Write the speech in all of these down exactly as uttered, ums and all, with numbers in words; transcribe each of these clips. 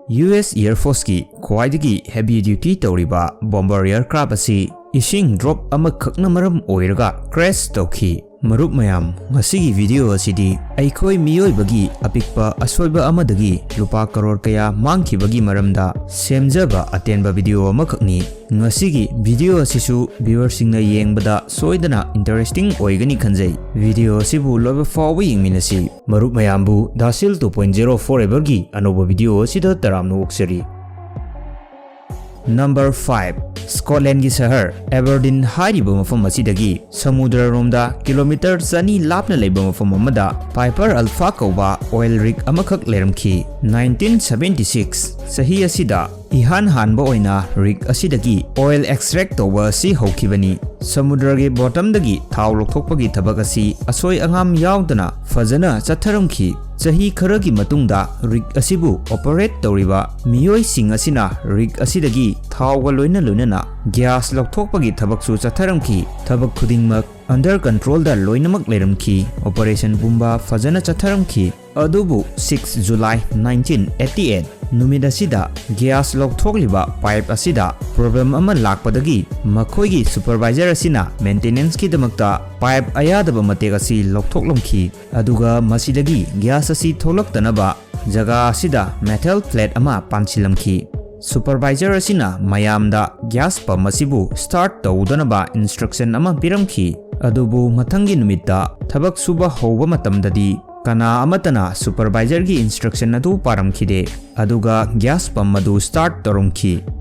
U S Air Forceꯀꯤ ꯈ꯭ꯋꯥꯏꯗꯒꯤ heavy duty ꯇꯧꯔꯤꯕ bomber aircraft ꯑꯁꯤ ꯏꯁꯤꯡ drop ꯑꯃꯈꯛꯅ ꯃꯔꯝ ꯑꯣꯏꯔꯒ crash ꯇꯧꯈꯤ꯫ ꯃꯔꯨꯞ ꯃꯌꯥꯝ, ꯉꯁꯤꯒꯤ video ꯑꯁꯤꯗꯤ ꯑꯩꯈꯣꯏ ꯃꯤꯑꯣꯏꯕꯒꯤ ꯑꯄꯤꯛꯄ ꯑꯁꯣꯏꯕ ꯑꯃꯗꯒꯤ ꯂꯨꯄꯥ ꯀꯔꯣꯔ ꯀꯌꯥ ꯃꯥꯡꯈꯤꯕꯒꯤ ꯃꯔꯝꯗ ꯁꯦꯝꯖꯕ ꯑꯇꯦꯟꯕ video ꯑꯃꯈꯛꯅꯤ꯫ ꯉꯁꯤꯒꯤ video ꯑꯁꯤꯁꯨ viewerꯁꯤꯡꯅ ꯌꯦꯡꯕꯗ ꯁꯣꯏꯗꯅ interesting ꯑꯣꯏꯒꯅꯤ ꯈꯟꯖꯩ꯫ Video ꯑꯁꯤꯕꯨ ꯂꯣꯏꯕ ꯐꯥꯎꯕ ꯌꯦꯡꯃꯤꯟꯅꯁꯤ꯫ ꯃꯔꯨꯞ ꯃꯌꯥꯝꯕꯨ Dasil two point zero foreverꯒꯤ ꯑꯅꯧꯕ video ꯑꯁꯤꯗ ꯇꯔꯥꯝꯅ ꯑꯣꯛꯆꯔꯤ꯫ Number five, Scotlandꯒꯤ ꯁꯍꯔ Aberdeen ꯍꯥꯏꯔꯤꯕ ꯃꯐꯝ ꯑꯁꯤꯗꯒꯤ ꯁꯃꯨꯗ꯭ꯔꯔꯣꯝꯗ kilometre ꯆꯅꯤ ꯂꯥꯞꯅ ꯂꯩꯕ ꯃꯐꯝ ꯑꯃꯗ Piper Alpha ꯀꯧꯕ oil rig ꯑꯃꯈꯛ ꯂꯩꯔꯝꯈꯤ꯫ Nineteen seventy six ꯆꯍꯤ ꯑꯁꯤꯗ ꯏꯍꯥꯟ ꯍꯥꯟꯕ ꯑꯣꯏꯅ rig ꯑꯁꯤꯗꯒꯤ oil extract ꯇꯧꯕ ꯑꯁꯤ ꯍꯧꯈꯤꯕꯅꯤ꯫ ꯁꯃꯨꯗ꯭ꯔꯒꯤ bottomꯗꯒꯤ ꯊꯥꯎ ꯂꯧꯊꯣꯛꯄꯒꯤ ꯊꯕꯛ ꯑꯁꯤ ꯑꯁꯣꯏ ꯑꯉꯥꯝ ꯌꯥꯎꯗꯅ ꯐꯖꯅ ꯆꯠꯊꯔꯝꯈꯤ꯫ ꯆꯍꯤ ꯈꯔꯒꯤ ꯃꯇꯨꯡꯗ rig ꯑꯁꯤꯕꯨ operate ꯇꯧꯔꯤꯕ ꯃꯤꯑꯣꯏꯁꯤꯡ ꯑꯁꯤꯅ rig ꯑꯁꯤꯗꯒꯤ ꯊꯥꯎꯒ ꯂꯣꯏꯅ ꯂꯣꯏꯅꯅ gas ꯂꯧꯊꯣꯛꯄꯒꯤ ꯊꯕꯛꯁꯨ ꯆꯠꯊꯔꯝꯈꯤ꯫ ꯊꯕꯛ ꯈꯨꯗꯤꯡꯃꯛ under controlꯗ ꯂꯣꯏꯅꯃꯛ ꯂꯩꯔꯝꯈꯤ꯫ Operation ꯄꯨꯝꯕ ꯐꯖꯅ ꯆꯠꯊꯔꯝꯈꯤ꯫ ꯑꯗꯨꯕꯨ six July nineteen eighty eight ꯅꯨꯃꯤꯠ ꯑꯁꯤꯗ gas ꯂꯧꯊꯣꯛꯂꯤꯕ pipe ꯑꯁꯤꯗ problem ꯑꯃ ꯂꯥꯛꯄꯗꯒꯤ ꯃꯈꯣꯏꯒꯤ supervisor ꯑꯁꯤꯅ maintenanceꯀꯤꯗꯃꯛꯇ pipe ꯑꯌꯥꯗꯕ ꯃꯇꯦꯛ ꯑꯁꯤ ꯂꯧꯊꯣꯛꯂꯝꯈꯤ꯫ ꯑꯗꯨꯒ ꯃꯁꯤꯗꯒꯤ gas ꯑꯁꯤ ꯊꯣꯛꯂꯛꯇꯅꯕ ꯖꯒꯥ ꯑꯁꯤꯗ metal plate ꯑꯃ ꯄꯥꯟꯁꯤꯜꯂꯝꯈꯤ꯫ Supervisor ꯑꯁꯤꯅ ꯃꯌꯥꯝꯗ gas pump ꯑꯁꯤꯕꯨ start ꯇꯧꯗꯅꯕ instruction ꯑꯃ ꯄꯤꯔꯝꯈꯤ꯫ ꯑꯗꯨꯕꯨ ꯃꯊꯪꯒꯤ ꯅꯨꯃꯤꯠꯇ ꯊꯕꯛ ꯁꯨꯕ ꯍꯧꯕ ꯃꯇꯝꯗꯗꯤ ꯀꯅꯥ ꯑꯃꯠꯇꯅ supervisorꯒꯤ instruction ꯑꯗꯨ ꯄꯥꯔꯝꯈꯤꯗꯦ꯫ ꯑꯗꯨꯒ gas pump ꯑꯗꯨ start ꯇꯧꯔꯝꯈꯤ꯫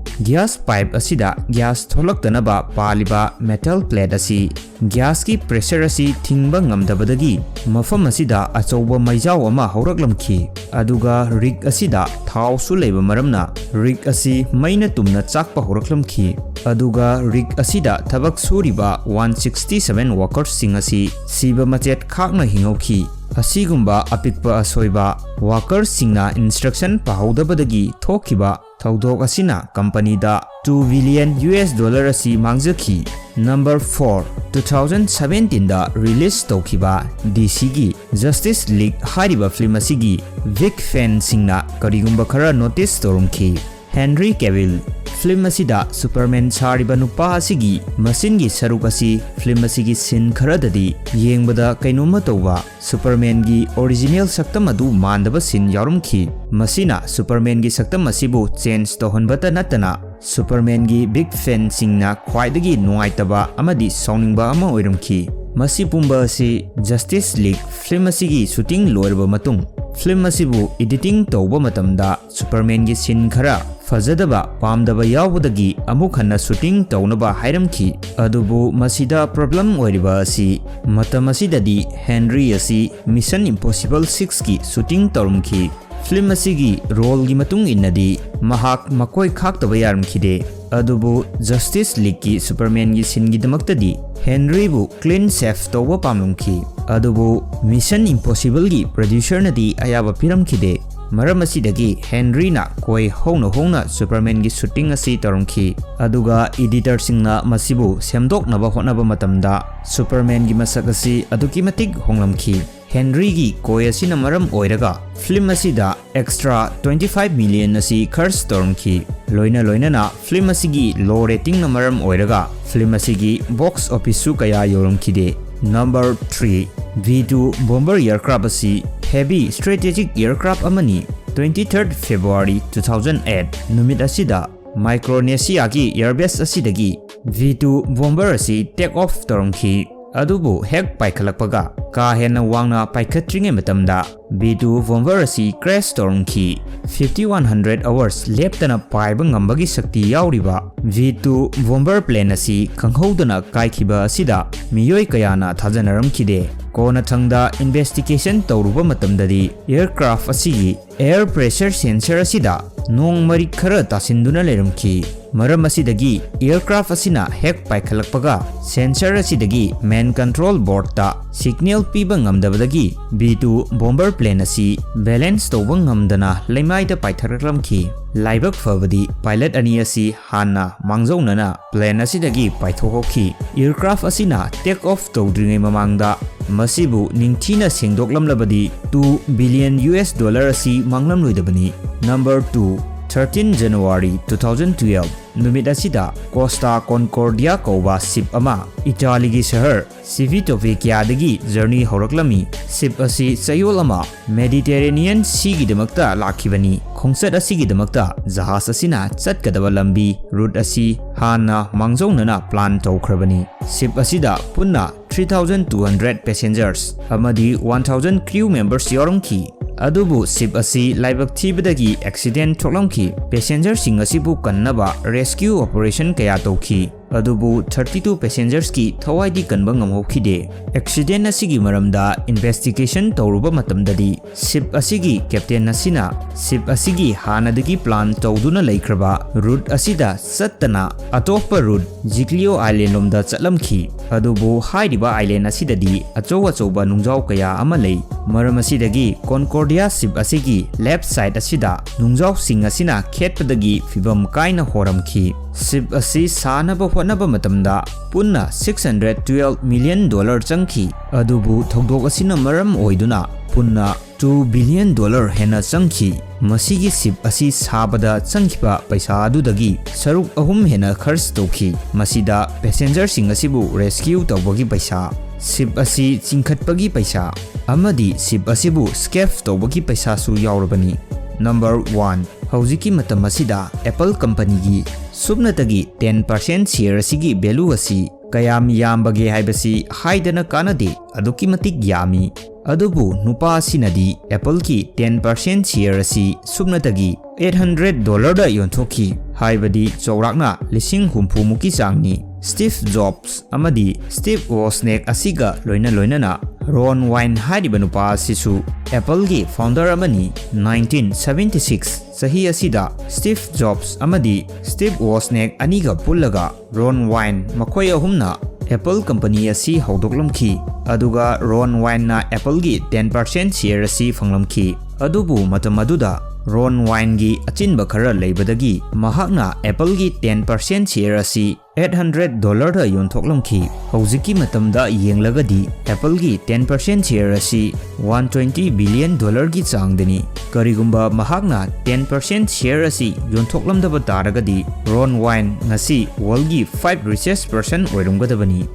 Gas pipe ꯑꯁꯤꯗ gas ꯊꯣꯛꯂꯛꯇꯅꯕ ꯄꯥꯜꯂꯤꯕ metal plate ꯑꯁꯤ gasꯀꯤ pressure ꯑꯁꯤ ꯊꯤꯡꯕ ꯉꯝꯗꯕꯗꯒꯤ ꯃꯐꯝ ꯑꯁꯤꯗ ꯑꯆꯧꯕ ꯃꯩꯖꯥꯎ ꯑꯃ ꯍꯧꯔꯛꯂꯝꯈꯤ꯫ ꯑꯗꯨꯒ rig ꯑꯁꯤꯗ ꯊꯥꯎꯁꯨ ꯂꯩꯕ ꯃꯔꯝꯅ rig ꯑꯁꯤ ꯃꯩꯅ ꯇꯨꯝꯅ ꯆꯥꯛꯄ ꯍꯧꯔꯛꯂꯝꯈꯤ꯫ ꯑꯗꯨꯒ rig ꯑꯁꯤꯗ ꯊꯕꯛ ꯁꯨꯔꯤꯕ one sixty seven workersꯁꯤꯡ ꯑꯁꯤ ꯁꯤꯕ ꯃꯆꯦꯠ ꯈꯥꯛꯅ ꯍꯤꯡꯍꯧꯈꯤ꯫ ꯑꯁꯤꯒꯨꯝꯕ ꯑꯄꯤꯛꯄ ꯑꯁꯣꯏꯕ workersꯁꯤꯡꯅ instruction ꯄꯥꯍꯧꯗꯕꯗꯒꯤ ꯊꯣꯛꯈꯤꯕ ꯊꯧꯗꯣꯛ ꯑꯁꯤꯅ companyꯗ two billion U S dollar ꯑꯁꯤ ꯃꯥꯡꯖꯈꯤ꯫ Number four, two thousand seventeen ꯗ release ꯇꯧꯈꯤꯕ D C ꯒꯤ Justice League ꯍꯥꯏꯔꯤꯕ film ꯑꯁꯤꯒꯤ big fan ꯁꯤꯡꯅ ꯀꯔꯤꯒꯨꯝꯕ ꯈꯔ notice ꯇꯧꯔꯝꯈꯤ꯫ Henry Cavill film ꯑꯁꯤꯗ Superman ꯁꯥꯔꯤꯕ ꯅꯨꯄꯥ ꯑꯁꯤꯒꯤ ꯃꯆꯤꯟꯒꯤ ꯁꯔꯨꯛ ꯑꯁꯤ film ꯑꯁꯤꯒꯤ scene ꯈꯔꯗꯗꯤ ꯌꯦꯡꯕꯗ ꯀꯩꯅꯣꯝꯃ ꯇꯧꯕ, Superman ꯒꯤ original ꯁꯛꯇꯝ ꯑꯗꯨ ꯃꯥꯟꯗꯕ scene ꯌꯥꯎꯔꯝꯈꯤ꯫ ꯃꯁꯤꯅ Superman ꯒꯤ ꯁꯛꯇꯝ ꯑꯁꯤꯕꯨ change ꯇꯧꯍꯟꯕꯇ ꯅꯠꯇꯅ, Superman ꯒꯤ big fan ꯁꯤꯡꯅ ꯈ꯭ꯋꯥꯏꯗꯒꯤ ꯅꯨꯡꯉꯥꯏꯇꯕ ꯑꯃꯗꯤ ꯁꯥꯎꯅꯤꯡꯕ ꯑꯃ ꯑꯣꯏꯔꯝꯈꯤ꯫ ꯃꯁꯤ ꯄꯨꯝꯕ ꯑꯁꯤ Justice League film ꯑꯁꯤꯒꯤ shooting ꯂꯣꯏꯔꯕ ꯃꯇꯨꯡ, film ꯑꯁꯤꯕꯨ editing ꯇꯧꯕ ꯃꯇꯝꯗ Superman ꯒꯤ scene ꯈꯔ ꯐꯖꯗꯕ, ꯄꯥꯝꯗꯕ ꯌꯥꯎꯕꯗꯒꯤ ꯑꯃꯨꯛ ꯍꯟꯅ shooting ꯇꯧꯅꯕ ꯍꯥꯏꯔꯝꯈꯤ꯫ ꯑꯗꯨꯕꯨ ꯃꯁꯤꯗ problem ꯑꯣꯏꯔꯤꯕ ꯑꯁꯤ, ꯃꯇꯝ ꯑꯁꯤꯗꯗꯤ Henry ꯑꯁꯤ Mission Impossible six ꯀꯤ shooting ꯇꯧꯔꯝꯈꯤ꯫ Film ꯑꯁꯤꯒꯤ role ꯒꯤ ꯃꯇꯨꯡ ꯏꯟꯅꯗꯤ ꯃꯍꯥꯛ ꯃꯀꯣꯏ ꯈꯥꯛꯇꯕ ꯌꯥꯔꯝꯈꯤꯗꯦ꯫ ꯑꯗꯨꯕꯨ Justice League ꯀꯤ Superman ꯒꯤ scene ꯒꯤꯗꯃꯛꯇꯗꯤ Henry ꯕꯨ clean shave ꯇꯧꯕ ꯄꯥꯝꯂꯝꯈꯤ꯫ ꯑꯗꯨꯕꯨ Mission Impossible ꯒꯤ producer ꯅꯗꯤ ꯑꯌꯥꯕ ꯄꯤꯔꯝꯈꯤꯗꯦ꯫ ꯃꯔꯝ ꯑꯁꯤꯗꯒꯤ Henry ꯅ ꯀꯣꯏ ꯍꯧꯅ ꯍꯧꯅ Superman ꯒꯤ shooting ꯑꯁꯤ ꯇꯧꯔꯝꯈꯤ꯫ ꯑꯗꯨꯒ editor ꯁꯤꯡꯅ ꯃꯁꯤꯕꯨ ꯁꯦꯝꯗꯣꯛꯅꯕ ꯍꯣꯠꯅꯕ ꯃꯇꯝꯗ Superman ꯒꯤ ꯃꯁꯛ ꯑꯁꯤ ꯑꯗꯨꯛꯀꯤ ꯃꯇꯤꯛ ꯍꯣꯡꯂꯝꯈꯤ꯫ Henry ꯒꯤ ꯀꯣꯏ ꯑꯁꯤꯅ ꯃꯔꯝ ꯑꯣꯏꯔꯒ film ꯑꯁꯤꯗ extra twenty five million ꯑꯁꯤ ꯈꯔꯆ ꯇꯧꯔꯝꯈꯤ꯫ ꯂꯣꯏꯅ ꯂꯣꯏꯅꯅ film ꯑꯁꯤꯒꯤ low rating ꯅ ꯃꯔꯝ ꯑꯣꯏꯔꯒ film ꯑꯁꯤꯒꯤ box office ꯁꯨ ꯀꯌꯥ ꯌꯧꯔꯝꯈꯤꯗꯦ꯫ Number three, V two bomber aircraft ꯑꯁꯤ heavy strategic aircraft ꯑꯃꯅꯤ꯫ Twenty third February two thousand eight ꯅꯨꯃꯤꯠ ꯑꯁꯤꯗ Micronesia ꯒꯤ airbase ꯑꯁꯤꯗꯒꯤ V two bomber ꯑꯁꯤ take off ꯇꯧꯔꯝꯈꯤ꯫ ꯑꯗꯨꯕꯨ ꯍꯦꯛ ꯄꯥꯏꯈꯠꯂꯛꯄꯒ ꯀꯥ ꯍꯦꯟꯅ ꯋꯥꯡꯅ ꯄꯥꯏꯈꯠꯇ꯭ꯔꯤꯉꯩ ꯃꯇꯝꯗ V two bomber ꯑꯁꯤ crash ꯇꯧꯔꯝꯈꯤ꯫ Fifty one hundred hours ꯂꯦꯞꯇꯅ ꯄꯥꯏꯕ ꯉꯝꯕꯒꯤ ꯁꯛꯇꯤ ꯌꯥꯎꯔꯤꯕ V two bomber plane ꯑꯁꯤ ꯈꯪꯍꯧꯗꯅ ꯀꯥꯏꯈꯤꯕ ꯑꯁꯤꯗ ꯃꯤꯑꯣꯏ ꯀꯌꯥꯅ ꯊꯥꯖꯅꯔꯝꯈꯤꯗꯦ꯫ ꯀꯣꯟꯅꯊꯪꯗ investigation ꯇꯧꯔꯨꯕ ꯃꯇꯝꯗꯗꯤ aircraft ꯑꯁꯤꯒꯤ Air pressure sensor ꯑꯁꯤꯗ ꯅꯣꯡ ꯃꯔꯤꯛ ꯈꯔ ꯇꯥꯁꯤꯟꯗꯨꯅ ꯂꯩꯔꯝꯈꯤ꯫ ꯃꯔꯝ ꯑꯁꯤꯗꯒꯤ aircraft ꯑꯁꯤꯅ ꯍꯦꯛ ꯄꯥꯏꯈꯠꯂꯛꯄꯒ sensor ꯑꯁꯤꯗꯒꯤ main control boardꯇ signal ꯄꯤꯕ ꯉꯝꯗꯕꯗꯒꯤ B two bomber plane ꯑꯁꯤ balance ꯇꯧꯕ ꯉꯝꯗꯅ ꯂꯩꯃꯥꯏꯗ ꯄꯥꯏꯊꯔꯛꯂꯝꯈꯤ꯫ ꯂꯥꯏꯕꯛ ꯐꯕꯗꯤ pilot ꯑꯅꯤ ꯑꯁꯤ ꯍꯥꯟꯅ ꯃꯥꯡꯖꯧꯅꯅ plane ꯑꯁꯤꯗꯒꯤ ꯄꯥꯏꯊꯣꯛꯍꯧꯈꯤ꯫ Aircraft ꯑꯁꯤꯅ take off ꯇꯧꯗ꯭ꯔꯤꯉꯩ ꯃꯃꯥꯡꯗ ꯃꯁꯤꯕꯨ ꯅꯤꯡꯊꯤꯅ ꯁꯦꯡꯗꯣꯛꯂꯝꯂꯕꯗꯤ two billion U S dollar ꯑꯁꯤ ꯃꯥꯡꯂꯝꯂꯣꯏꯗꯕꯅꯤ꯫ Number two, thirteen January two thousand twelve ꯅꯨꯃꯤꯠ ꯑꯁꯤꯗ Costa Concordia ꯀꯧꯕ ship ꯑꯃ ꯏꯇꯥꯂꯤꯒꯤ ꯁꯍꯔ Civitavecchiaꯗꯒꯤ journey ꯍꯧꯔꯛꯂꯝꯃꯤ꯫ Ship ꯑꯁꯤ ꯆꯌꯣꯜ ꯑꯃ Mediterranean Seaꯒꯤꯗꯃꯛꯇ ꯂꯥꯛꯈꯤꯕꯅꯤ꯫ ꯈꯣꯡꯆꯠ ꯑꯁꯤꯒꯤꯗꯃꯛꯇ ꯖꯍꯥꯖ ꯑꯁꯤꯅ ꯆꯠꯀꯗꯕ ꯂꯝꯕꯤ route ꯑꯁꯤ ꯍꯥꯟꯅ ꯃꯥꯡꯖꯧꯅꯅ plan ꯇꯧꯈ꯭ꯔꯕꯅꯤ꯫ Ship ꯑꯁꯤꯗ ꯄꯨꯟꯅ three thousand two hundred passengers ꯑꯃꯗꯤ one thousand crew members ꯌꯥꯎꯔꯝꯈꯤ꯫ ꯑꯗꯨꯕꯨ ship ꯑꯁꯤ ꯂꯥꯏꯕꯛ ꯊꯤꯕꯗꯒꯤ accident ꯊꯣꯛꯂꯝꯈꯤ꯫ Passengerꯁꯤꯡ ꯑꯁꯤꯕꯨ ꯀꯟꯅꯕ rescue operation ꯀꯌꯥ ꯇꯧꯈꯤ꯫ ꯑꯗꯨꯕꯨ thirty two passengersꯀꯤ ꯊꯋꯥꯏꯗꯤ ꯀꯟꯕ ꯉꯝꯍꯧꯈꯤꯗꯦ꯫ Accident ꯑꯁꯤꯒꯤ ꯃꯔꯝꯗ investigation ꯇꯧꯔꯨꯕ ꯃꯇꯝꯗꯗꯤ ship ꯑꯁꯤꯒꯤ captain ꯑꯁꯤꯅ ship ꯑꯁꯤꯒꯤ ꯍꯥꯟꯅꯗꯒꯤ plan ꯇꯧꯗꯨꯅ ꯂꯩꯈ꯭ꯔꯕ route ꯑꯁꯤꯗ ꯆꯠꯇꯅ ꯑꯇꯣꯞꯄ route Giglio Island ꯂꯣꯝꯗ ꯆꯠꯂꯝꯈꯤ꯫ ꯑꯗꯨꯕꯨ ꯍꯥꯏꯔꯤꯕ island ꯑꯁꯤꯗꯗꯤ ꯑꯆꯧ ꯑꯆꯧꯕ ꯅꯨꯡꯖꯥꯎ ꯀꯌꯥ ꯑꯃ ꯂꯩ꯫ ꯃꯔꯝ ꯑꯁꯤꯗꯒꯤ Concordia ship ꯑꯁꯤꯒꯤ left side ꯑꯁꯤꯗ ꯅꯨꯡꯖꯥꯎꯁꯤꯡ ꯑꯁꯤꯅ ꯈꯦꯠꯄꯗꯒꯤ ꯐꯤꯕꯝ ꯀꯥꯏꯅ ꯍꯣꯔꯝꯈꯤ꯫ Ship ꯑꯁꯤ ꯁꯥꯅꯕ ꯍꯣꯠꯅꯕ ꯃꯇꯝꯗ ꯄꯨꯟꯅ six hundred twelve million dollar ꯆꯪꯈꯤ꯫ ꯑꯗꯨꯕꯨ ꯊꯧꯗꯣꯛ ꯑꯁꯤꯅ ꯃꯔꯝ ꯑꯣꯏꯗꯨꯅ ꯄꯨꯟꯅ two billion dollar ꯍꯦꯟꯅ ꯆꯪꯈꯤ꯫ ꯃꯁꯤꯒꯤ ship ꯑꯁꯤ ꯁꯥꯕꯗ ꯆꯪꯈꯤꯕ ꯄꯩꯁꯥ ꯑꯗꯨꯗꯒꯤ ꯁꯔꯨꯛ ꯑꯍꯨꯝ ꯍꯦꯟꯅ ꯈꯔꯆ ꯇꯧꯈꯤ꯫ ꯃꯁꯤꯗ passengerꯁꯤꯡ ꯑꯁꯤꯕꯨ rescue ꯇꯧꯕꯒꯤ ꯄꯩꯁꯥ, ship ꯑꯁꯤ ꯆꯤꯡꯈꯠꯄꯒꯤ ꯄꯩꯁꯥ, ꯑꯃꯗꯤ ship ꯑꯁꯤꯕꯨ scrap ꯇꯧꯕꯒꯤ ꯄꯩꯁꯥꯁꯨ ꯌꯥꯎꯔꯕꯅꯤ꯫ Number one, ꯍꯧꯖꯤꯛꯀꯤ ꯃꯇꯝ ꯑꯁꯤꯗ Apple companyꯒꯤ ꯁꯨꯞꯅꯇꯒꯤ ten percent share ꯑꯁꯤꯒꯤ value ꯑꯁꯤ ꯀꯌꯥꯝ ꯌꯥꯝꯕꯒꯦ ꯍꯥꯏꯕꯁꯤ ꯍꯥꯏꯗꯅ ꯀꯥꯟꯅꯗꯦ, ꯑꯗꯨꯛꯀꯤ ꯃꯇꯤꯛ ꯌꯥꯝꯃꯤ꯫ ꯑꯗꯨꯕꯨ ꯅꯨꯄꯥ ꯑꯁꯤꯅꯗꯤ Appleꯒꯤ ten percent share ꯑꯁꯤ ꯁꯨꯞꯅꯇꯒꯤ eight hundred dollarꯗ ꯌꯣꯟꯊꯣꯛꯈꯤ, ꯍꯥꯏꯕꯗꯤ ꯆꯥꯎꯔꯥꯛꯅ ꯂꯤꯁꯤꯡ ꯍꯨꯝꯐꯨ ꯃꯨꯛꯀꯤ ꯆꯥꯡꯅꯤ꯫ Steve Jobs ꯑꯃꯗꯤ Steve Wozniak ꯑꯁꯤꯒ ꯂꯣꯏꯅ ꯂꯣꯏꯅꯅ Ron Wine ꯍꯥꯏꯔꯤꯕ ꯅꯨꯄꯥ ꯑꯁꯤꯁꯨ Appleꯒꯤ founder ꯑꯃꯅꯤ꯫ Nineteen seventy six ꯆꯍꯤ ꯑꯁꯤꯗ Steve Jobs ꯑꯃꯗꯤ Steve Wozniak ꯑꯅꯤꯒ ꯄꯨꯜꯂꯒ Ron Wine ꯃꯈꯣꯏ ꯑꯍꯨꯝꯅ Apple company ꯑꯁꯤ ꯍꯧꯗꯣꯛꯂꯝꯈꯤ꯫ ꯑꯗꯨꯒ Ron Wineꯅ Appleꯒꯤ ten percent share ꯑꯁꯤ ꯐꯪꯂꯝꯈꯤ꯫ ꯑꯗꯨꯕꯨ ꯃꯇꯝ ꯑꯗꯨꯗ Ron Wineꯒꯤ ꯑꯆꯤꯟꯕ ꯈꯔ ꯂꯩꯕꯗꯒꯤ ꯃꯍꯥꯛꯅ Appleꯒꯤ ten percent share ꯑꯁꯤ eight hundred dollarꯗ ꯌꯣꯟꯊꯣꯛꯂꯝꯈꯤ꯫ ꯍꯧꯖꯤꯛꯀꯤ ꯃꯇꯝꯗ ꯌꯦꯡꯂꯒꯗꯤ Appleꯒꯤ ten percent share ꯑꯁꯤ one twenty billion dollarꯒꯤ ꯆꯥꯡꯗꯅꯤ꯫ ꯀꯔꯤꯒꯨꯝꯕ ꯃꯍꯥꯛꯅ ten percent share ꯑꯁꯤ ꯌꯣꯟꯊꯣꯛꯂꯝꯗꯕ ꯇꯥꯔꯒꯗꯤ Ron Wine ꯉꯁꯤ worldꯒꯤ five richest person ꯑꯣꯏꯔꯝꯒꯗꯕꯅꯤ꯫